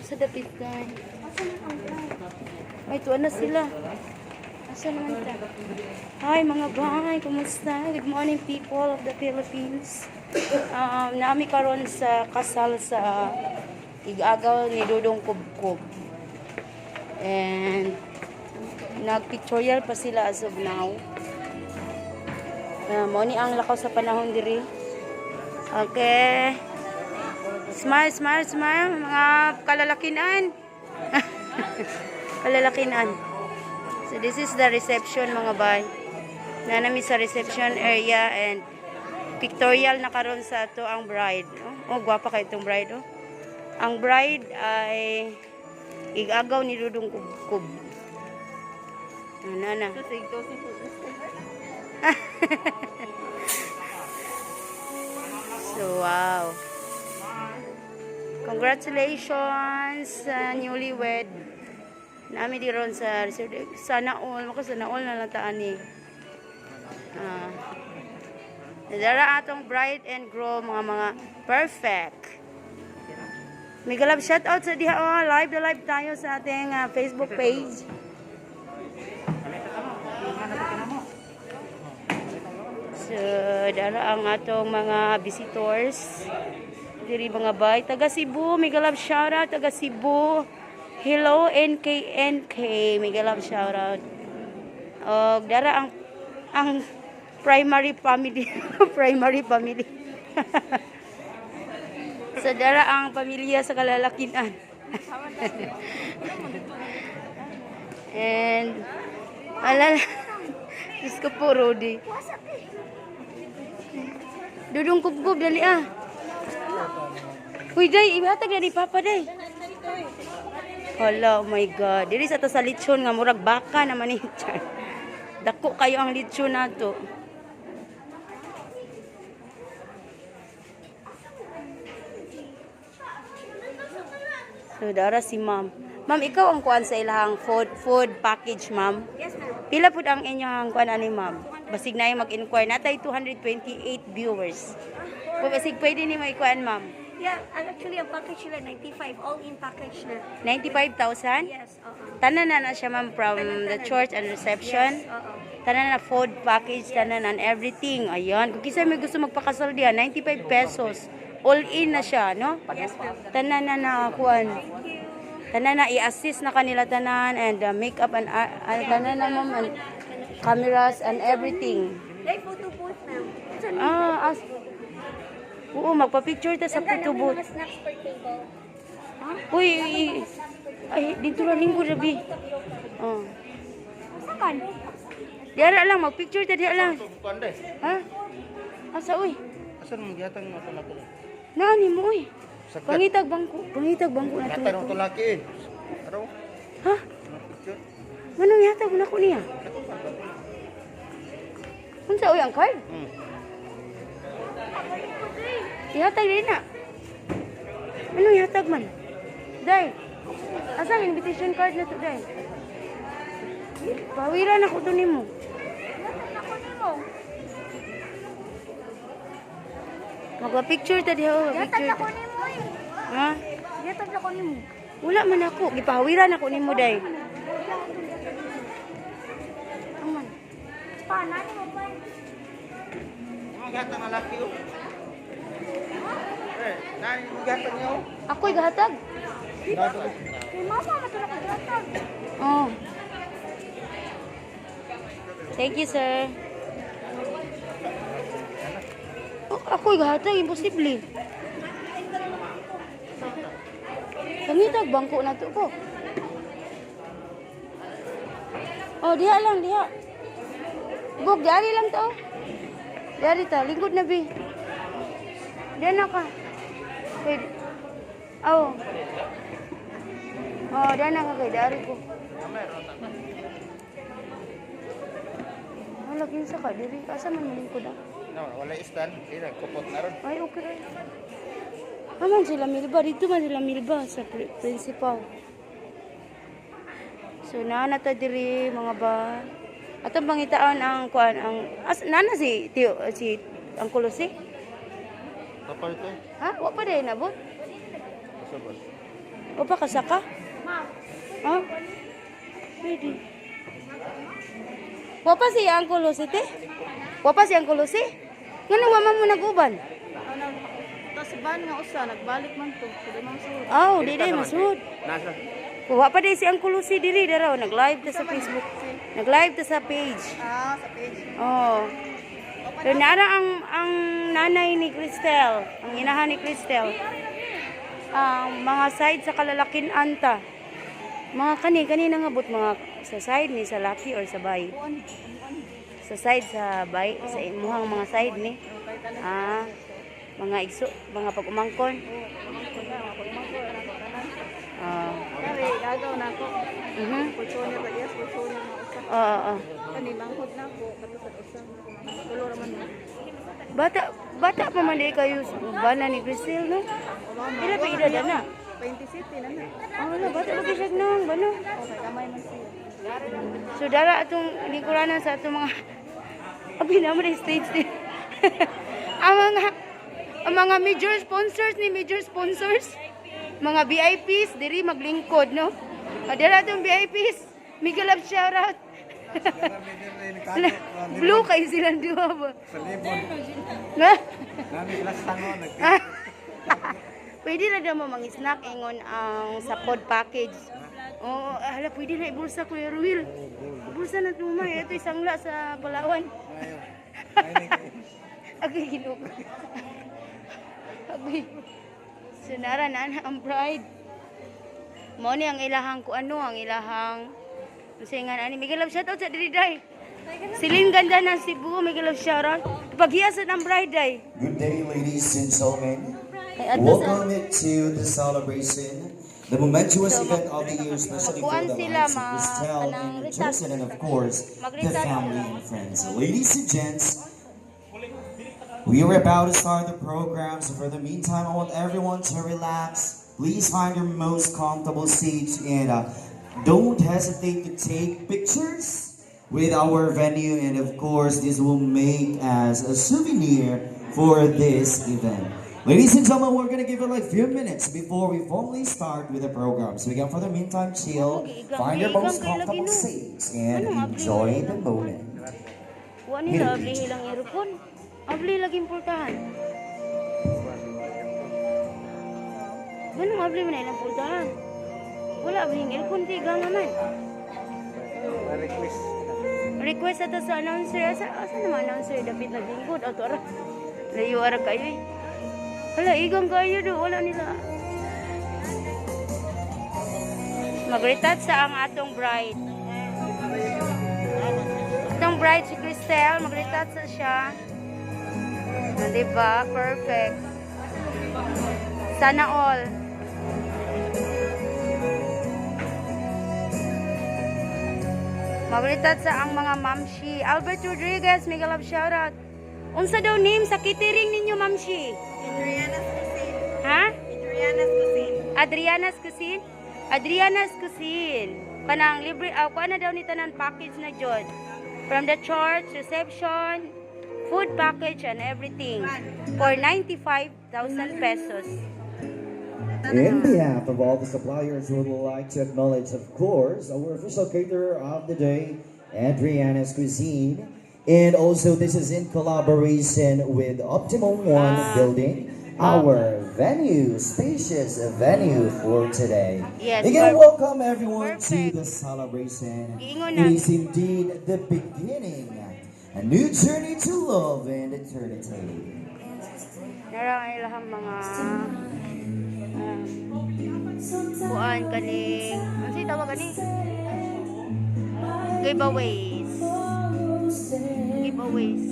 Sa dapit tayo. Ay, tuwa na sila. Asa naman ta? Hi, mga bay, kumusta? Good morning, people of the Philippines. Nami karon sa kasal sa igagaw ni Dudong Kubkob. And nagpictorial pa sila as of now. Mao ni ang lakaw sa panahon diri. Okay. Smile, smile, smile. Mga kalalakinan. Kalalakinan. So this is the reception, mga bay. Nanami sa reception area and pictorial na karon sa ato ang bride. Oh, gwapa kay itong bride, oh. Ang bride ay igagaw ni Dudong Kubkub. Ano na? So, wow. Congratulations sa newlywed. Nami di ron sa resort. Sana all, maka sana all na lang taan ni. Ah. Dara atong bride and groom, mga perfect. Mega love shout out sa diha, oh, live na live tayo sa ating Facebook page. So, dara ang atong mga visitors. Diri, mga bay. Taga Cebu, mega love shout out. Taga Cebu. Hello, NKNK. Mega love shout out. Og dara ang primary family. Primary family. So, dara ang pamilya sa kalalakinan. And, alala, Diyos ko po, Rudy. Dudong kubkob, dali ah. Uy, day, ihatag na ni Papa, day. Hala, oh my God. Diri sa ta sa lechon nga murag baka naman ni Char. Dako kayo ang lechon nato. So, dara si ma'am. Ma'am, ikaw ang kuan sa ilahang food food package, ma'am. Yes, ma'am. Pila pud ang inyong kuan ani, ma'am? Basig na yung mag-inquire. Natay 228 viewers. Kung basig pwede ni may kuan, ma'am. Yeah, and actually, ang package nila 95, all-in package na. 95,000? Yes, oo. Tanan na na siya, ma'am, from the church and reception. Yes, oo. Tanan na food package, tanan and everything. Ayan. Kung kinsa may gusto magpakasal diha, 95 pesos. All in na siya, no? Yes, ma'am. Tanan na na kuan. Thank you. Tanan na i-assist na kanila tanan and makeup and tanan na, ma'am, and cameras and everything. May photo booth, ma'am. Ah, as Oo, magpa-picture ta sa photo booth. Mga snacks per table. Uy, uy, ay, dito ra linggo rabi. Oh. Saan? Diara lang, magpicture ta diha lang. Kuan de. Ha? Asa uy? Asa man gihatag mo ito nato? Naani mo uy? Sagad. Pangitag bangko, pangitag bangko na Gihatag to. mo ito laki eh. Araw, Ha? mga picture. Manong yatag mo na ko niya? Unsa uy ang card? Ihatag din na. Anong ihatag man? Day. Asa ang invitation card na to, day? Pawira na ko to nimo. Ako nimo. Magpa-picture ta diha, oh, Yatag picture ako ta. nimo eh. Ha? Yatag ako nimo. Wala man ako, gipahawiran ako nimo, day. Aman. Pa, nani mo pa? Mo gihatag nga laki oh. Eh, nani mo gihatag niya oh. Ako'y gahatag. Dato. Kay mama matulog ka yatag. Oh. Thank you, sir. Oh, ako'y gahatag, imposible. Pangitag, bangko na to ko. Oh, diha lang, diha. Bog, diari lang to. Diari ta, lingkod na bi. Diha na ka. Pwede. Oh. Oh, diha na ka kay diari ko. Wala kinsa ka diri. Asa man malingkod ah? No, wala stand. Sila kupot na ron. Ay, okay ra. Aman sila Milba. Dito man sila Milba sa principal. So, nana ta diri mga ba. Atong pangitaon ang kuan ang as nana si Tio si ang si. Kapal to. Ha? Wa pa dai nabot. Asa ba? O pa kasaka? Ha? Pwede. Wa pa si Uncle Lucy, te? Wa pa si Uncle Lucy? Ngano wa man mo nag-uban? Tapos ban nga usa nagbalik man to. Di man sud. Aw, di day masud. Nasa. Wa pa day si Uncle Lucy diri daraw nag-live ta sa Facebook. Nag-live ta sa page. Ah, sa page. Oh. Pero naara ang nanay ni Cristel, ang inahan ni Cristel. Ang mga side sa kalalakin anta. Mga kani kani nangabot mga sa side ni sa laki or sa bay. Sa side sa bay sa imuhang mga side ni. Ah, mga igso, mga pag-umangkon. Ah. Kare gagaw na ako. Fortuner ba yes, Fortuner nga usa. Oo, oo. Kani manghod na ako kato sa usa. Tulo ra man. Bata bata pa man di kayo bana ni Cristel, no? Pila pa edad na? 27 na na. Ah, wala, bata pa siya nang bano. Okay, gamay man siya. So dara atong lingkuranan sa atong mga abi na mo na stage din. Ang mga major sponsors ni major sponsors, mga VIPs diri maglingkod, no. Ah, dara atong VIPs. Miguel love shout out. Blue kay silang duha ba? Sa libon. Na? Nami sila sa tangon. Pwede na daw mo mang-snack ingon ang sa pod package. Oo, hala, pwede na ibulsa, Kuya Ruel. Ibulsa na tumay. Ito isang la sa Palawan. Agay, ginoo. Agay. Sunara na na ang bride. Mo ni ang ilahang ku ano, ang ilahang kasi nga ani Miguel love shoutout sa diri day. Silin ganda ng Cebu, Miguel love shoutout. Paghiya sa ang bride day. Good day, ladies and gentlemen. Ay, adto sa Welcome to the celebration, the momentous event of the year, especially for Magkuan the sila, likes of Christelle kanang and retouch. Jason, and of course, the Mag-retouch family sila. and friends. Ladies and gents, we are about to start the program, so for the meantime, I want everyone to relax. Please find your most comfortable seats and don't hesitate to take pictures with our venue. And of course, this will make as a souvenir for this event. Ladies and gentlemen, we're gonna give it like few minutes before we formally start with the program. So again, for the meantime, chill, find your most comfortable seats, and enjoy the moment. Wa nila abli ilang earphone. Abli lagi pultahan. Ganong abli man na ilang pultahan. Wala abli ang earphone ti ganga man. Request. Request ato sa announcer. Asa naman announcer dapit naglingkod ato ara. Layo ara kayo eh. Hala, igang kayo do wala nila. Magretouch sa ang atong bride. Atong bride si Cristel, magretouch sa siya. Ah, di ba? Perfect. Sana all. Magretouch sa ang mga mamshi. Albert Rodriguez, mega love shoutout. Unsa daw name sa catering ninyo, mamshi? Adriana's Cuisine. Ha? Adriana's Cuisine. Adriana's Cuisine? Adriana's Cuisine. Kanang libre, kuha na daw ni tanan package na jud. From the church, reception, food package and everything. For 95,000 pesos. In behalf of all the suppliers, we would like to acknowledge, of course, our official caterer of the day, Adriana's Cuisine. And also, this is in collaboration with Optimum One Building, our venue, spacious venue for today. Yes, Again, welcome everyone to perfect. the celebration. Giingon na. It is indeed the beginning, a new journey to love and eternity. Nara ang ilahang mga kuan kaning ano siya tawag kani? Giveaways. Giveaways.